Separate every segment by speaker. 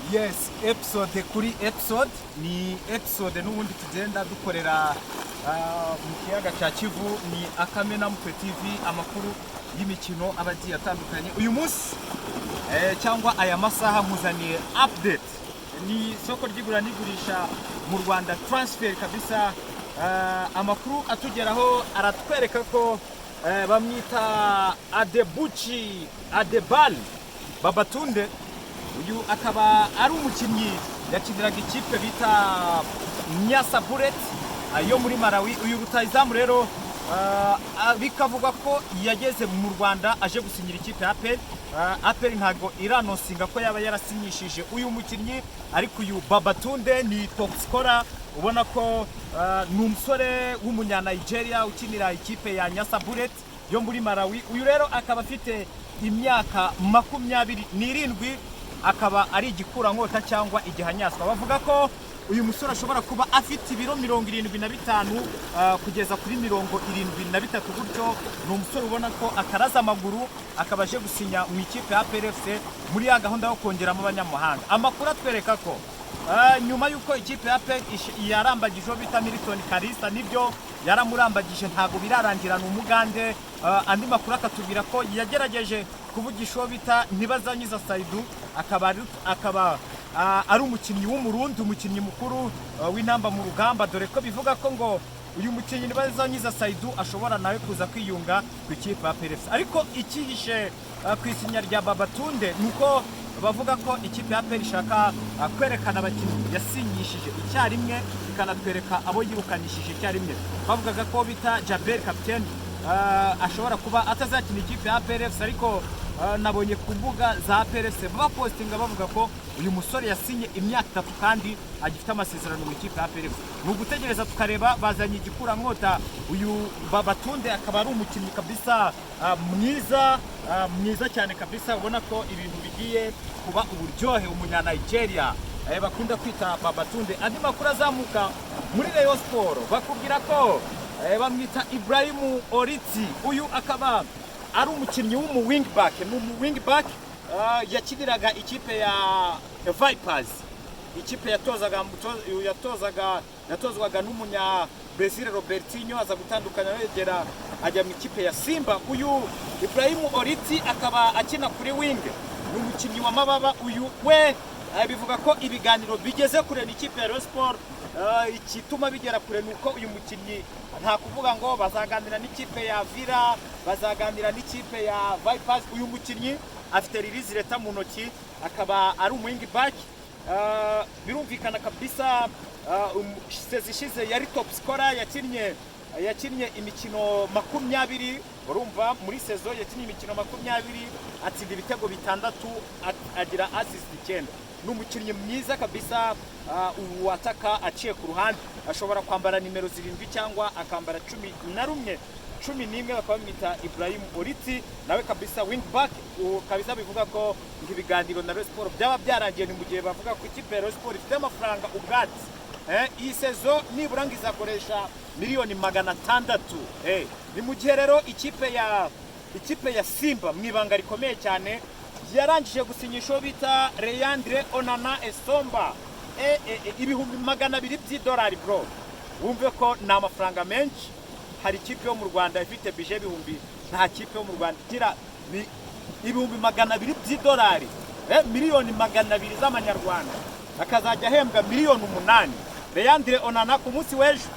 Speaker 1: Yes, episode kuri episode, ni episode n'ubundi tugenda dukorera mu kiyaga cya Kivu. Ni Akamenamutwe TV, amakuru y'imikino aba agiye atandukanye. Uyu munsi cyangwa aya masaha nkuzaniye update, ni isoko ry'igura n'igurisha mu Rwanda, transfer kabisa. Amakuru atugeraho aratwereka ko bamwita Adebuchi Adebal Babatunde. Uyu akaba ari umukinnyi yakiniraga ikipe bita Nyasa Bullet yo muri Malawi. Uyu rutahizamu rero bikavugwa ko yageze mu Rwanda aje gusinyira ikipe ya APR. APR ntabwo iranonsinga ko yaba yarasinyishije uyu mukinnyi, ariko uyu Babatunde ni top scorer. Ubona ko ni umusore w'umunya-Nigeria ukinira ikipe ya Nyasa Bullet yo muri Malawi. Uyu rero akaba afite imyaka 27, akaba ari igikurankota cyangwa igihanyaswa. Bavuga ko uyu musore ashobora kuba afite ibiro 75 kugeza kuri 73 gutyo. Ni umusore ubona ko akaraza amaguru, akaba aje gusinya mu ikipe ya APR FC muri ya gahunda yo kongeramo abanyamahanga. Amakuru atwereka ko nyuma y'uko ikipe ya APR yarambagije uwo bita Milton Kalisa, nibyo yaramurambagije, ntabwo birarangira, ni umugande. Andi makuru akatubwira ko yagerageje kuvugisha uwo bita Ntibazanyiza Saidu, akaba ari umukinnyi w'Umurundi, umukinnyi mukuru w'intamba mu rugamba, dore ko bivuga ko ngo uyu mukinnyi Ntibazanyiza Saidu ashobora nawe kuza kwiyunga ku ikipe ya APR FC. Ariko icyihishe ku isinya rya Babatunde ni uko bavuga ko ikipe ya APR ishaka kwerekana abakinnyi yasinyishije icyarimwe, ikanatwereka abo yirukanishije icyarimwe. Bavugaga ko bita Jabel kapiteni ashobora kuba atazakina ikipe ya APR FC, ariko nabonye ku mbuga za APR FC bapostinga bavuga ko uyu musore yasinye imyaka 3 kandi agifite amasezerano mu ikipe ya APR FC. Ni ugutegereza tukareba. Bazanye igikurankota uyu Babatunde, akaba ari umukinnyi kabisa mwiza, mwiza cyane kabisa. Ubona ko ibintu bigiye kuba uburyohe, umunya Nigeria bakunda kwita Babatunde. Andi makuru azamuka muri Rayon Sport bakubwira ko bamwita Ibrahimu Oriti. Uyu akaba ari umukinnyi w'umu wingback, ni umu wingback, yakiniraga ikipe ya Vipers, ikipe yatozaga yatozwaga n'umunya Brazil Robertinho, aza gutandukana yegera ajya mu ikipe ya Simba. Uyu Ibrahim Oriti akaba akina kuri wing, ni umukinnyi wa mababa. Uyu we bivuga ko ibiganiro bigeze kure n'ikipe ya Rayon Sport. Igituma bigera kure ni uko uyu mukinnyi nta kuvuga ngo bazaganira n'ikipe ya Villa, bazaganira n'ikipe ya Vipers. Uyu mukinnyi afite release letter mu ntoki, akaba ari umu wing back. Birumvikana kabisa, saison ishize yari top scorer, yakinnye imikino 20. Urumva muri saison yakinnye imikino 20, atsinda ibitego bitandatu, agira assist 9. Ni umukinnyi mwiza kabisa, wataka aciye ku ruhande, ashobora kwambara nimero 7 cyangwa akambara 11, 11. Bakaba bamwita Ibrahim Oriti nawe kabisa wing back kabisa. Bivuga ko ngo ibiganiro na Rayon Sport byaba byarangiye. Ni mu gihe bavuga ko ikipe ya Rayon Sport ifite amafaranga ubwatsi. Iyi saison nibura ngo izakoresha miliyoni 600. Ni mu gihe rero ikipe ya Simba mu ibanga rikomeye cyane yarangije gusinyisha uwo bita Leandre Onana Esomba, 200,000 by'idolari. Bro, wumve ko ni amafaranga menshi. Hari ikipe yo mu Rwanda ifite budget y'ibihumbi? Nta kipe yo mu Rwanda igira ni 200,000 by'idolari, miliyoni 200 z'amanyarwanda, akazajya ahembwa miliyoni 8. Leandre Onana ku munsi w'ejo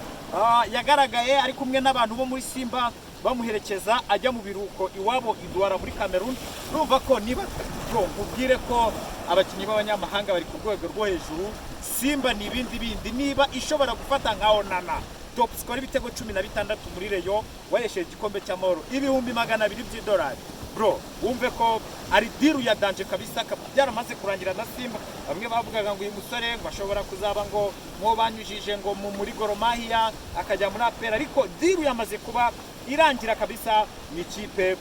Speaker 1: yagaragaye ari kumwe n'abantu bo muri Simba bamuherekeza ajya mu biruhuko iwabo i Douala muri Cameroon. Urumva ko niba, bro, nkubwire ko abakinnyi b'abanyamahanga bari ku rwego rwo hejuru. Simba ni ibindi bindi niba ishobora gufata nka Onana, top scorer, ibitego 16 muri Rayon, wahesheje igikombe cy'amahoro, 200,000 by'idolari. Bro, wumve ko ari deal ya danger kabisa, byaramaze kurangira na Simba. Bamwe bavugaga ngo uyu musore ngo ashobora kuzaba ngo mwo banyujije ngo muri Gor Mahia akajya muri APR, ariko deal yamaze kuba irangira kabisa mu ikipe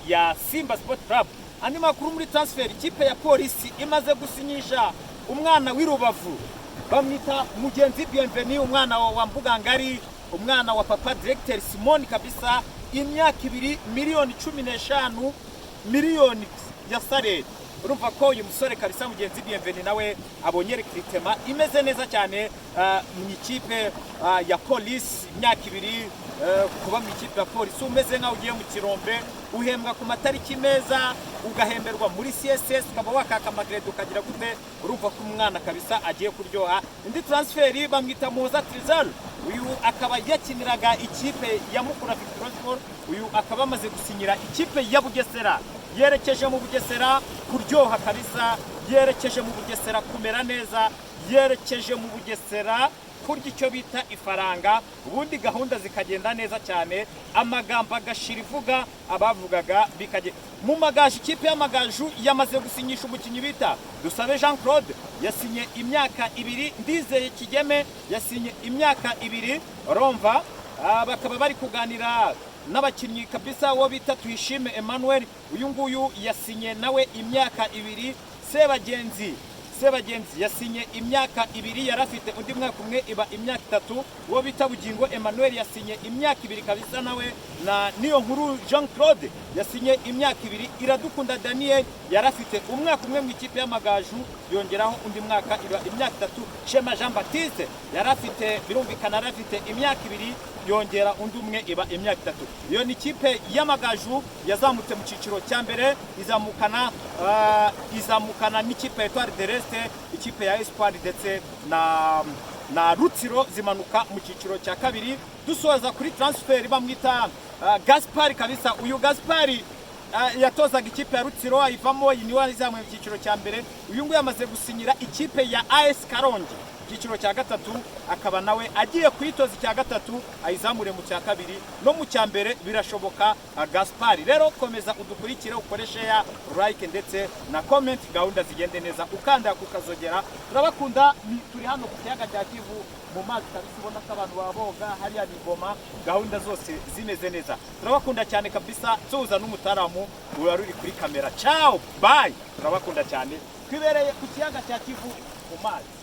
Speaker 1: ya Simba Sport Club. Andi makuru muri transfer, ikipe ya Polisi imaze gusinyisha umwana w'i Rubavu bamwita Mugenzi Bienvenu, umwana wa Mbugangari, umwana wa papa directeur Simon kabisa. Imyaka 2, miliyoni 15, miliyoni ya salaire. Urumva ko uyu musore kabisa, mugenzi Bienvenu, nawe abonye recrutement imeze neza cyane mu ikipe ya Polisi. Imyaka 2 kuba mu ikipe ya Polisi umeze nkaho ugiye mu kirombe, uhembwa ku matariki meza, ugahemberwa muri CSS, ukaba wakaka amakredi, ukagira gute. Urumva ko umwana kabisa agiye kuryoha. Indi transfer bamwita Muhoza Trizal, uyu akaba yakiniraga ikipe ya Mukura Victory Sport. Uyu akaba amaze gusinyira ikipe ya Bugesera, yerekeje mu Bugesera kuryoha kabisa, yerekeje mu Bugesera kumera neza, yerekeje mu Bugesera kurya icyo bita ifaranga, ubundi gahunda zikagenda neza cyane, amagambo agashira ivuga abavugaga bikagenda. Mu Magaju, ikipe y'Amagaju yamaze gusinyisha umukinnyi bita Dusabe Jean Claude, yasinye imyaka 2. Ndizeye Kigeme yasinye imyaka 2. Romva bakaba bari kuganira n'abakinnyi kabisa. Uwo bita Tuyishime Emmanuel, uyu nguyu yasinye nawe imyaka 2. Sebagenzi yasinye imyaka 2, yari afite undi mwaka umwe, iba imyaka 3. Uwo bita Bugingo Emmanuel yasinye imyaka 2 kabisa nawe, na niyo nkuru Jean Claude yasinye imyaka 2. Iradukunda Daniel yari afite umwaka umwe mu ikipe y'Amagaju, yongeraho undi mwaka, iba imyaka 3. Shema Jean Baptiste yari afite, birumvikana, yari afite imyaka 2, yongera undi umwe, iba imyaka 3. Iyo ni ikipe y'Amagaju yazamutse mu cyiciro cya mbere, izamukana n'ikipe ya Etoile de l'Est, ikipe ya Espoir ndetse na Rutsiro zimanuka mu cyiciro cya kabiri. Dusoza kuri transfer bamwita Gaspar kabisa. Uyu Gaspar yatozaga ikipe ya Rutsiro ayivamo, niwe izamuye mu cyiciro cya mbere. Uyu nguyu yamaze gusinyira ikipe ya AS Karongi icyiciro cya gatatu, akaba nawe agiye kuyitoza icya gatatu, ayizamure mu cya kabiri no mu cya mbere birashoboka. Gaspar rero, komeza udukurikire, ukore share, like ndetse na comment, gahunda zigende neza, ukanda kukazogera. Turabakunda. Turi hano ku kiyaga cya Kivu mu mazi kabisa, ubona ko abantu baba boga hariya ni Goma, gahunda zose zimeze neza. Turabakunda cyane kabisa. Tuza n'umutaramu wari uri kuri kamera. Ciao, bye, turabakunda cyane. Twibereye ku kiyaga cya Kivu mu mazi.